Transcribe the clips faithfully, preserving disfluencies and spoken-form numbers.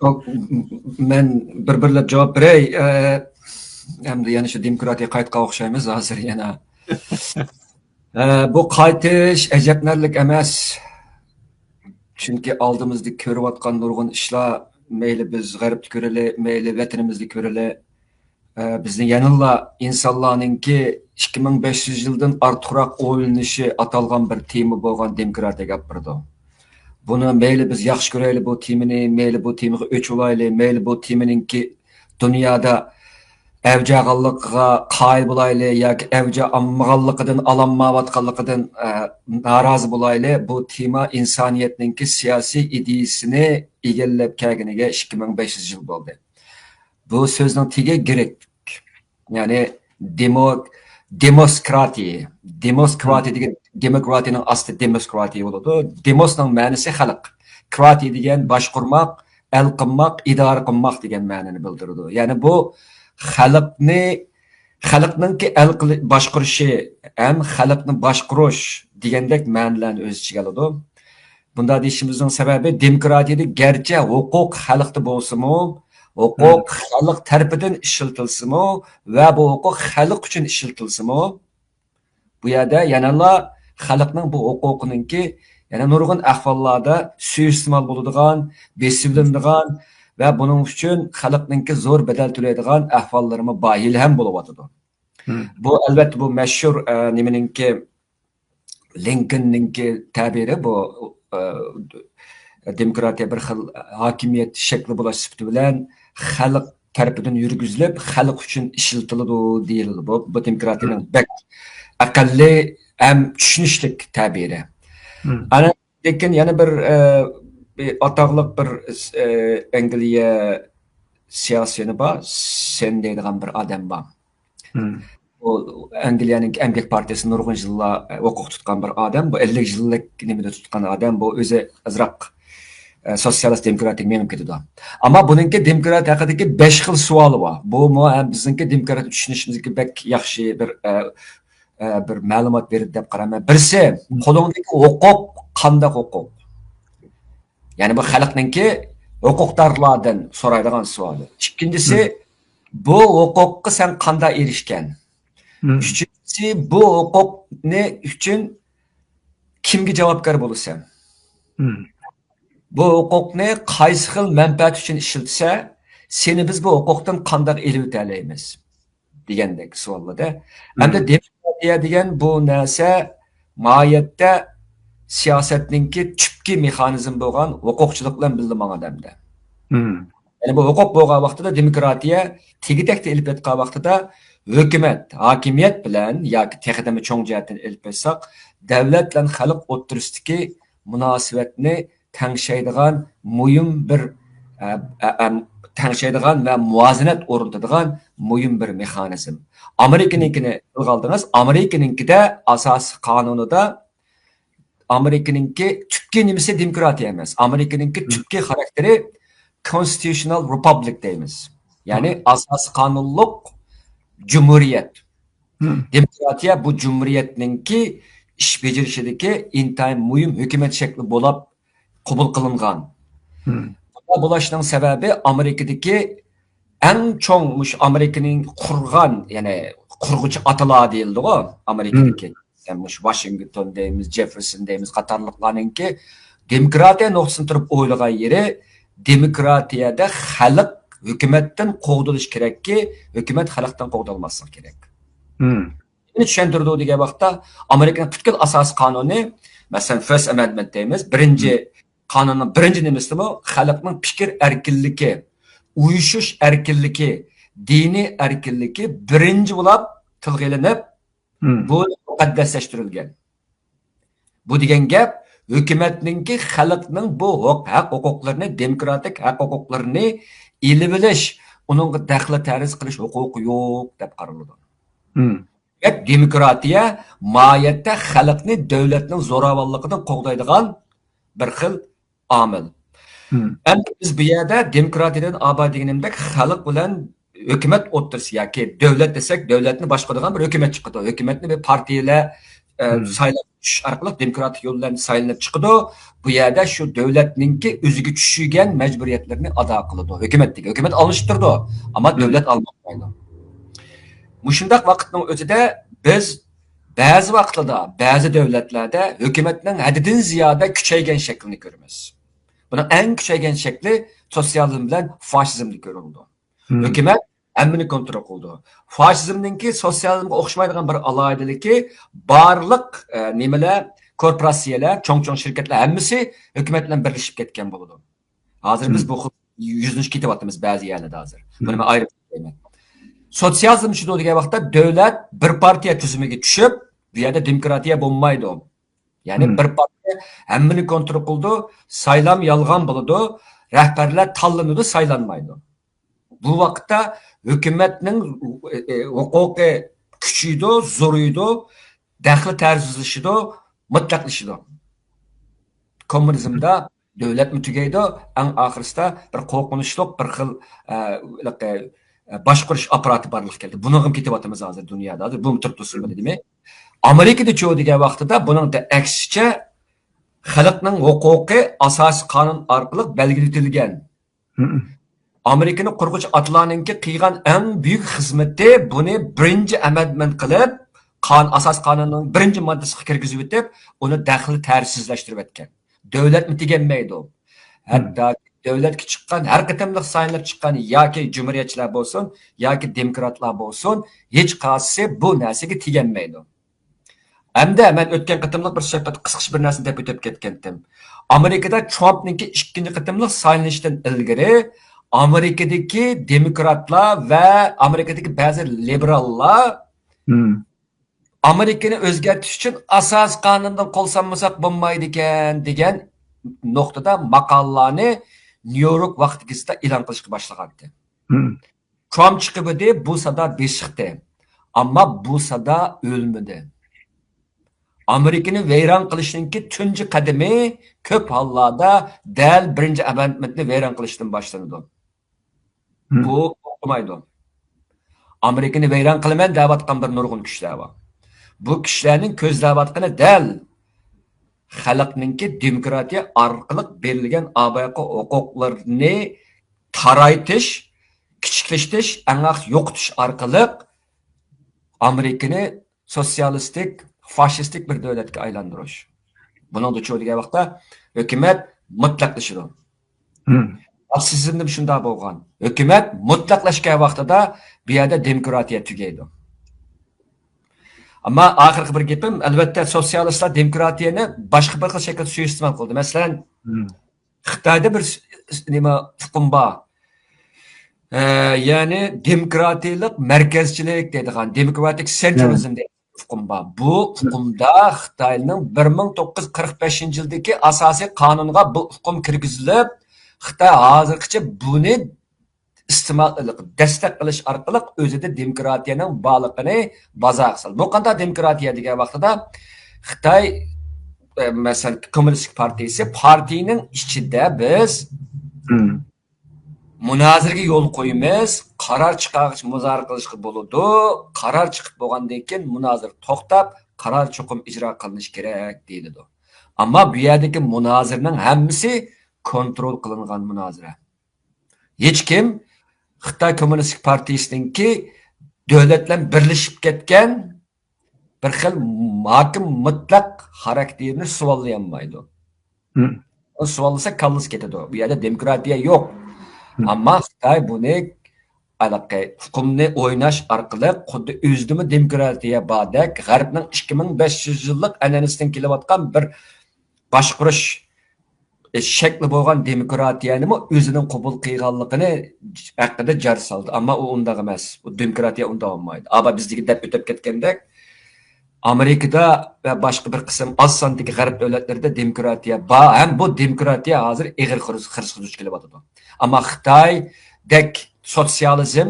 مەن بىر-بىرلەپ جاۋاب بېرەي. ئە، ئەمدى يەنە شۇ دېموكراتىيەگە قايتقان ئوخشايمىز ھازىر يەنە. ئە، بۇ قايتىش ئەجەبلىنەرلىك ئەمەس. چۈنكى ئالدىمىزدا كۆرۈۋاتقان نۇرغۇن ئىشلار، مەيلى بىز غەربتە كۆرىلى، مەيلى ۋەتىنىمىزدە كۆرىلى، ئە، بىزنى يەنىلا ئىنسانلارنىڭكى ئىككى مىڭ بەش يۈز يىلدىن ئارتۇقراق ئويلىنىشى ئاتالغان بىر تېما بولغان دېموكراتىيەگە ئاپىرىدۇ. بۇنى مەيلى بىز ياخشى كۆرەيلى بۇ تېمىنى، مەيلى بۇ تېمىغا ئۆچ بولايلى، مەيلى بۇ تېمىنىڭكى دۇنيادا ئەۋج ئالغانلىقىغا قايىل بولايلى ياكى ئەۋج ئالمىغانلىقىدىن، ئالالمايۋاتقانلىقىدىن، ئە، نارازى بولايلى، بۇ تېما ئىنسانىيەتنىڭكى سىياسىي ئىدىيىسىنى ئىگىلەپ كەلگىنىگە ئىككى مىڭ بەش يۈز يىل بولدى. بۇ سۆزنىڭ تېگى گرېك. يەنى دېمو-، دېموسكراتىيە. دېموسكراتىيە دېگەن، دېموكراتىيەنىڭ ئاستى دېموسكراتىيە بولىدۇ. دېموسنىڭ مەنىسى خەلق. كراتىيە دېگەن باشقۇرماق، ئەل قىلماق، ئىدارە قىلماق دېگەن مەنىنى بىلدۈرىدۇ. يەنى بۇ خەلقنى، خەلقنىڭكى ئەل قىلى-، باشقۇرۇشى ھەم خەلقنى باشقۇرۇش دېگەندەك مەنىلەرنى ئۆز ئىچىگە ئالىدۇ. بۇنداق دېيىشىمىزنىڭ سەۋەبى، دېموكراتىيەدە گەرچە ھوقۇق خەلقتە بولسىمۇ، ھوقۇق خەلق تەرىپىدىن ئىشلىتىلسىمۇ ۋە بۇ ھوقۇق خەلق ئۈچۈن ئىشلىتىلسىمۇ، بۇ يەردە يەنىلا خەلقنىڭ بۇ ھوقۇقىنىڭكى يەنە نۇرغۇن ئەھۋاللاردا سۇيىئىستېمال بولىدىغان، بېسىۋېلىنىدىغان ۋە بۇنىڭ ئۈچۈن خەلقنىڭكى زور بەدەل تۆلەيدىغان ئەھۋاللىرىمۇ بار، ھېلىھەم بولۇۋاتىدۇ. بۇ، ئەلۋەتتە، بۇ مەشھۇر، ئە، نېمىنىڭكى، لىنكولننىڭكى تەبىرى بۇ، ئە، دېموكراتىيە بىر خىل ھاكىمىيەت شەكلى بولۇش سۈپىتى بىلەن خەلق تەرىپىدىن يۈرگۈزۈلۈپ، خەلق ئۈچۈن ئىشلىتىلىدۇ دېيىلىدۇ. بۇ، بۇ دېموكراتىيەنىڭ بەك ئەقەللىي ھەم چۈشىنىشلىك تەبىرى. ئانا، لېكىن يەنە بىر، ئە، بىر ئاتاقلىق بىر، ئە، ئەنگلىيە سىياسىيونى بار، سېن دەيدىغان بىر ئادەم بار. بۇ ئەنگلىيەنىڭ ئەمگەك پارتىيەسى نۇرغۇن يىللار ھوقۇق تۇتقان بىر ئادەم. بۇ ئەللىك يىللىق نېمىدە تۇتقان ئادەم. بۇ ئۆزى ئازراق، ئە، سوتسىيالىست دېموكراتىك مېڭىپ كېتىدۇ. ئەمما بۇنىڭكى دېموكرات ھەققىدىكى بەش خىل سوئالى بار. بۇمۇ ھەم بىزنىڭكى دېموكرات چۈشىنىشىمىزگە بەك ياخشى بىر، ئە، ئە، بىر مەلۇمات بېرىدۇ دەپ قارايمەن. بىرسى، قولۇڭدىكى ھوقۇق قانداق ھوقۇق؟ يەنى بۇ خەلقنىڭكى ھوقۇقدارلاردىن سورايدىغان سوئالى. ئىككىنچىسى، بۇ ھوقۇققا سەن قانداق ئېرىشكەن؟ ئۈچىنچىسى، بۇ ھوقۇقنى ئۈچۈن كىمگە جاۋابكار بولىسەن؟ بۇ ھوقۇقنى قايسى خىل مەنپەئەت ئۈچۈن ئىشلىتىسە، سېنى بىز بۇ ھوقۇقتىن قانداق ئېلىۋېتەلەيمىز؟ دېگەندەك سوئاللىدى. ئەمدى دېموكراتىيە دېگەن بۇ نەرسە ماھىيەتتە سىياسەتنىڭكى تۈپكى مېخانىزمى بولغان ھوقۇقچىلىق بىلەن بىللە ماڭىدۇ ئەمدى. يەنى بۇ ھوقۇق بولغان ۋاقتىدا دېموكراتىيە تېگى-تەكتە ئېلىپ ئېيتقان ۋاقتىدا ھۆكۈمەت، ھاكىمىيەت بىلەن ياكى تېخىدىمۇ چوڭ جەھەتتىن ئېلىپ ئېيتساق، دۆلەت بىلەن خەلق ئوتتۇرىسىدىكى مۇناسىۋەتنى تەڭشەيدىغان مۇھىم بىر، ئە، ئە، ئە، تەڭشەيدىغان ۋە مۇۋازىنەت ئورنىتىدىغان مۇھىم بىر مېخانىزم. ئامېرىكىنىڭكىنى تىلغا ئالدىڭىز. ئامېرىكىنىڭكىدە ئاساسىي قانۇنىدا ئامېرىكىنىڭكى تۈپكى نېمىسى دېموكراتىيە ئەمەس. ئامېرىكىنىڭكى تۈپكى خاراكتېرى constitutional republic دەيمىز. يەنى ئاساسىي قانۇنلۇق جۇمھۇرىيەت. دېموكراتىيە بۇ جۇمھۇرىيەتنىڭكى ئىش بېجىرىشىدىكى ئىنتايىن مۇھىم ھۆكۈمەت شەكلى بولۇپ قوبۇل قىلىنغان. بۇنداق بولۇشنىڭ سەۋەبى ئامېرىكىدىكى ئەڭ چوڭ، مۇشۇ ئامېرىكىنىڭ قۇرغان، يەنى قۇرغۇچى ئاتىلار دېيىلىدىغۇ ئامېرىكىدىكى. مۇشۇ ۋاشىنگتون دەيمىز، جېففېرسون دەيمىز قاتارلىقلارنىڭكى دېموكراتىيە نۇقتىسىدىن تۇرۇپ ئويلىغان يېرى، دېموكراتىيەدە خەلق ھۆكۈمەتتىن قوغدىلىشى كېرەككى، ھۆكۈمەت خەلقتىن قوغدالماسلىقى كېرەك. نېمىنى چۈشەندۈرىدۇ دېگەن ۋاقىتتا، ئامېرىكىنىڭ پۈتكۈل ئاساسىي قانۇنى، مەسىلەن، فىرست ئەمەندمېنت دەيمىز، بىرىنچى قانۇننىڭ بىرىنچى نېمىسىمۇ خەلقنىڭ پىكىر ئەركىنلىكى، ئۇيۇشۇش ئەركىنلىكى، دىنىي ئەركىنلىكى بىرىنچى بولۇپ تىلغا ئېلىنىپ، بۇ مۇقەددەسلەشتۈرۈلگەن. بۇ دېگەن گەپ، ھۆكۈمەتنىڭكى خەلقنىڭ بۇ ھوق-، ھەق ھوقۇقلىرىنى، دېموكراتىك ھەق ھوقۇقلىرىنى ئېلىۋېلىش، ئۇنىڭغا دەخلى تەرۇز قىلىش ھوقۇقى يوق دەپ قارىلىدۇ. دېمەك، دېموكراتىيە ماھىيەتتە خەلقنى دۆلەتنىڭ زوراۋانلىقىدىن قوغدايدىغان بىر خىل ئامىل. ئەمدى بىز بۇ يەردە دېموكراتىيەدىن ئاۋۋال دېگىنىمدەك خەلق بىلەن ھۆكۈمەت ئوتتۇرىسى ياكى دۆلەت دېسەك، دۆلەتنى باشقۇرىدىغان بىر ھۆكۈمەت چىقىدۇ. ھۆكۈمەتنى بىر پارتىيەلەر، ئە، سايلانغان ئارقىلىق دېموكراتىك يول بىلەن سايلىنىپ چىقىدۇ. بۇ يەردە شۇ دۆلەتنىڭكى ئۆزىگە چۈشۈرگەن مەجبۇرىيەتلىرىنى ئادا قىلىدۇ. ھۆكۈمەتتىكى، ھۆكۈمەت ئالمىشىپ تۇرىدۇ، ئەمما دۆلەت ئالماشمايدۇ. مۇشۇنداق ۋاقىتنىڭ ئۆزىدە بىز بەزى ۋاقىتلاردا، بەزى دۆلەتلەردە ھۆكۈمەتنىڭ ھەددىدىن زىيادە كۈچەيگەن شەكلىنى كۆرىمىز. بۇنىڭ ئەڭ كۈچەيگەن شەكلى سوتسىيالىزم بىلەن فاشىزمدا كۆرۈلىدۇ. ھۆكۈمەت ھەممىنى كونترول قىلىدۇ. فاشىزمنىڭكى سوتسىيالىزمغا ئوخشىمايدىغان بىر ئالاھىدىلىكى، بارلىق، ئە، نېمىلەر، كورپوراتسىيەلەر، چوڭ-چوڭ شىركەتلەر ھەممىسى ھۆكۈمەت بىلەن بىرلىشىپ كەتكەن بولىدۇ. ھازىر بىز بۇ خىل يۈزلىنىش كېتىۋاتىمىز بەزى يەرلەردە ھازىر. بۇنى مەن ئايرىپ سۆزلەيمەن. سوتسىيالىزم شۇنداق دېگەن ۋاقىتتا دۆلەت بىر پارتىيە تۈزۈمىگە چۈشۈپ، بۇ يەردە دېموكراتىيە بولمايدۇ. يەنى بىر پارتىيە ھەممىنى كونترول قىلىدۇ، سايلام يالغان بولىدۇ، رەھبەرلەر تاللىنىدۇ، سايلانمايدۇ. بۇ ۋاقىتتا ھۆكۈمەتنىڭ، ئە، ئە، ھوقۇقى كۈچىيىدۇ، زورىيىدۇ، دەخلى تەرۇزلىشىدۇ، مۇتلەقلىشىدۇ. كوممۇنىزمدا دۆلەتمۇ تۈگەيدۇ، ئەڭ ئاخىرسىدا بىر قورقۇنچلۇق بىر خىل، ئە، ئە، باشقۇرۇش ئاپپاراتى بارلىققا كەلدى. بۇنىڭغىمۇ كېتىۋاتىمىز ھازىر دۇنيادا. ھازىر بۇمۇ تۇرۇپ تۇرسۇن بۇ نېمە؟ ئامېرىكىدىچۇ دېگەن ۋاقتىدا بۇنىڭ ئەكسىچە خەلقنىڭ ھوقۇقى ئاساسىي قانۇن ئارقىلىق بەلگىلىتىلگەن. ئامېرىكىنى قۇرغۇچى ئاتىلارنىڭكى قىلغان ئەڭ بۈيۈك خىزمىتى بۇنى بىرىنچى ئامېندمېنت قىلىپ، قان-، ئاساسىي قانۇننىڭ بىرىنچى ماددىسىغا كىرگۈزۈۋېتىپ، ئۇنى دەخلى تەرۇزسىزلەشتۈرۈۋەتكەن. دۆلەتمۇ تۈگەنمەيدۇ. ھەتتا دۆلەتكە چىققان، ھەر قېتىملىق سايلىنىپ چىققان ياكى جۇمھۇرىيەتچىلەر بولسۇن، ياكى دېموكراتلار بولسۇن، ھېچقايسىسى بۇ نەرسىگە تۈگەنمەيدۇ. ھەمدە مەن ئۆتكەن قېتىملىق بىر سۆھبەتتە قىسقىچە بىر نەرسىنى دەپ ئۆتۈپ كەتكەنتىم. ئامېرىكىدا ترامپنىڭكى ئىككىنچى قېتىملىق سايلىنىشتىن ئىلگىرى ئامېرىكىدىكى دېموكراتلار ۋە ئامېرىكىدىكى بەزى لىبېراللار ئامېرىكىنى ئۆزگەرتىش ئۈچۈن ئاساسىي قانۇندىن قول سالمىساق بولمايدىكەن دېگەن نۇقتىدا ماقالىلارنى نيۇ يورك ۋاقتى گېزىتىدە ئېلان قىلىشقا باشلىغانتى. ترامپ چىقىۋىدى، بۇ سادا بېسىقتى. ئەمما بۇ سادا ئۆلمىدى. ئامېرىكىنى ۋەيران قىلىشنىڭكى تۇنجى قەدىمى كۆپ ھاللاردا دەل بىرىنچى ئامېندمېنتنى ۋەيران قىلىشتىن باشلىنىدۇ. بۇ توختىمايدۇ. ئامېرىكىنى ۋەيران قىلىمەن دەۋاتقان بىر نۇرغۇن كۈچلەر بار. بۇ كۈچلەرنىڭ كۆزلەۋاتقىنى دەل خەلقنىڭكى دېموكراتىيە ئارقىلىق بېرىلگەن ئاۋاققى ھوقۇقلىرىنى تارايتىش، كىچىكلىتىش، ئەڭ ئاخىر يوقىتىش ئارقىلىق ئامېرىكىنى سوتسىيالىستىك، فاشىستىك بىر دۆلەتكە ئايلاندۇرۇش. بۇنىڭدا چۇ دېگەن ۋاقىتتا ھۆكۈمەت مۇتلەقلىشىدۇ. ناتسىزمدىمۇ شۇنداق بولغان. ھۆكۈمەت مۇتلەقلەشكەن ۋاقتىدا بۇ يەردە دېموكراتىيە تۈگەيدۇ. ئەمما ئاخىرقى بىر گېپىم، ئەلۋەتتە، سوتسىيالىستلار دېموكراتىيەنى باشقا بىر خىل شەكىلدە سۇيىئىستېمال قىلدى. مەسىلەن، خىتايدا بىر س-، س-، نېمە ئۇقۇم بار. ئە، يەنى دېموكراتىيەلىك مەركەزچىلىك دەيدىغان، دېموكراتىك سېنترىزم دەيدىغان ئۇقۇم بار. بۇ ئۇقۇمدا خىتاينىڭ بىر مىڭ توققۇز يۈز قىرىق بەشىنچى يىلدىكى ئاساسىي قانۇنغا بۇ ئۇقۇم كىرگۈزۈلۈپ، خىتاي ھازىرغىچە بۇنى ئىستېمال، دەستەك قىلىش ئارقىلىق ئۆزىدە دېموكراتىيەنىڭ بارلىقىنى بازارغا سالدى. بۇ قانداق دېموكراتىيە دېگەن ۋاقتىدا خىتاي، ئە، مەسىلەن، كوممۇنىستىك پارتىيىسى، پارتىيىنىڭ ئىچىدە بىز مۇنازىرىگە يول قويىمىز، قارار چىقارغىچە مۇنازىرە قىلىشقا بولىدۇ، قارار چىقىپ بولغاندىن كېيىن مۇنازىرە توختاپ، قارار چوقۇم ئىجرا قىلىنىشى كېرەك دېيىلىدۇ. ئەمما بۇ يەردىكى مۇنازىرىنىڭ ھەممىسى كونترول قىلىنغان مۇنازىرە. ھېچكىم خىتاي كوممۇنىستىك پارتىيىسىنىڭكى دۆلەت بىلەن بىرلىشىپ كەتكەن بىر خىل ھاكىم مۇتلەق خاراكتېرىنى سوئاللىيالمايدۇ. ئۇ سوئاللىسا كاللىسى كېتىدۇ. بۇ يەردە دېموكراتىيە يوق. ئەمما خىتاي بۇنى ھېلىقى ئۇقۇمنى ئويناش ئارقىلىق خۇددى ئۆزىدىمۇ دېموكراتىيە باردەك، غەربنىڭ ئىككى مىڭ بەش يۈز يىللىق ئەنئەنىسىدىن كېلىۋاتقان بىر باشقۇرۇش، ئە، شەكلى بولغان دېموكراتىيەنىمۇ ئۆزىنىڭ قوبۇل قىلغانلىقىنى ھەققىدە جار سالدى. ئەمما ئۇ ئۇنداق ئەمەس. ئۇ دېموكراتىيە ئۇنداق بولمايدۇ. ئابا بىز دېگەن دەپ ئۆتۈپ كەتكەندەك، ئامېرىكىدا ۋە باشقا بىر قىسىم ئاز ساندىكى غەرب دۆلەتلىرىدە دېموكراتىيە بار، ھەم بۇ دېموكراتىيە ھازىر ئېغىر خىرىس-، خىرىسقا دۇچ كېلىۋاتىدۇ. ئەمما خىتايدەك سوتسىيالىزم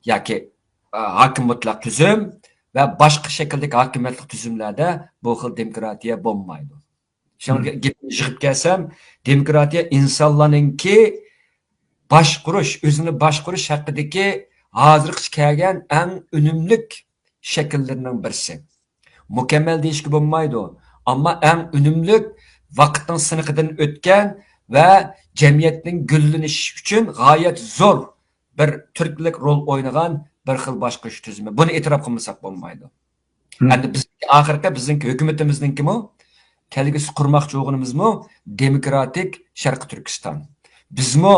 ياكى، ئە، ھاكىم مۇتلەق تۈزۈم ۋە باشقا شەكىلدىكى ھاكىمىيەتلىك تۈزۈملەردە بۇ خىل دېموكراتىيە بولمايدۇ. شۇڭا گېپىمنى يىغىپ كەلسەم، دېموكراتىيە ئىنسانلارنىڭكى باشقۇرۇش، ئۆزىنى باشقۇرۇش ھەققىدىكى ھازىرغىچە كەلگەن ئەڭ ئۈنۈملۈك شەكىللىرىنىڭ بىرسى. مۇكەممەل دېيىشكە بولمايدۇ. ئەمما ئەڭ ئۈنۈملۈك، ۋاقىتنىڭ سىنىقىدىن ئۆتكەن ۋە جەمئىيەتنىڭ گۈللىنىشى ئۈچۈن غايەت زور بىر تۈرتكىلىك رول ئوينىغان بىر خىل باشقۇرۇش تۈزۈمى. بۇنى ئېتىراپ قىلمىساق بولمايدۇ. ئەمدى بىزنىڭكى ئاخىرقى بىزنىڭكى ھۆكۈمىتىمىزنىڭكىمۇ كەلگۈسى قۇرماقچى بولغىنىمىزمۇ دېموكراتىك شەرقىي تۈركىستان. بىزمۇ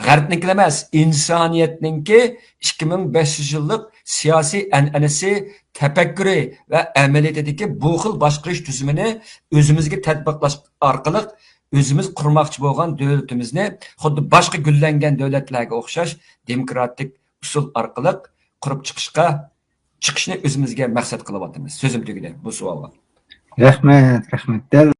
غەربنىڭكىلا ئەمەس، ئىنسانىيەتنىڭكى ئىككى مىڭ بەش يۈز يىللىق سىياسىي ئەنئەنىسى، تەپەككۇرى ۋە ئەمەلىيىتىدىكى بۇ خىل باشقۇرۇش تۈزۈمىنى ئۆزىمىزگە تەتبىقلاش ئارقىلىق ئۆزىمىز قۇرماقچى بولغان دۆلىتىمىزنى خۇددى باشقا گۈللەنگەن دۆلەتلەرگە ئوخشاش دېموكراتىك ئۇسۇل ئارقىلىق قۇرۇپ چىقىشقا، چىقىشنى ئۆزىمىزگە مەقسەت قىلىۋاتىمىز. سۆزۈم تۈگىدى بۇ سوئالغا. رەھمەت، رەھمەت. دەل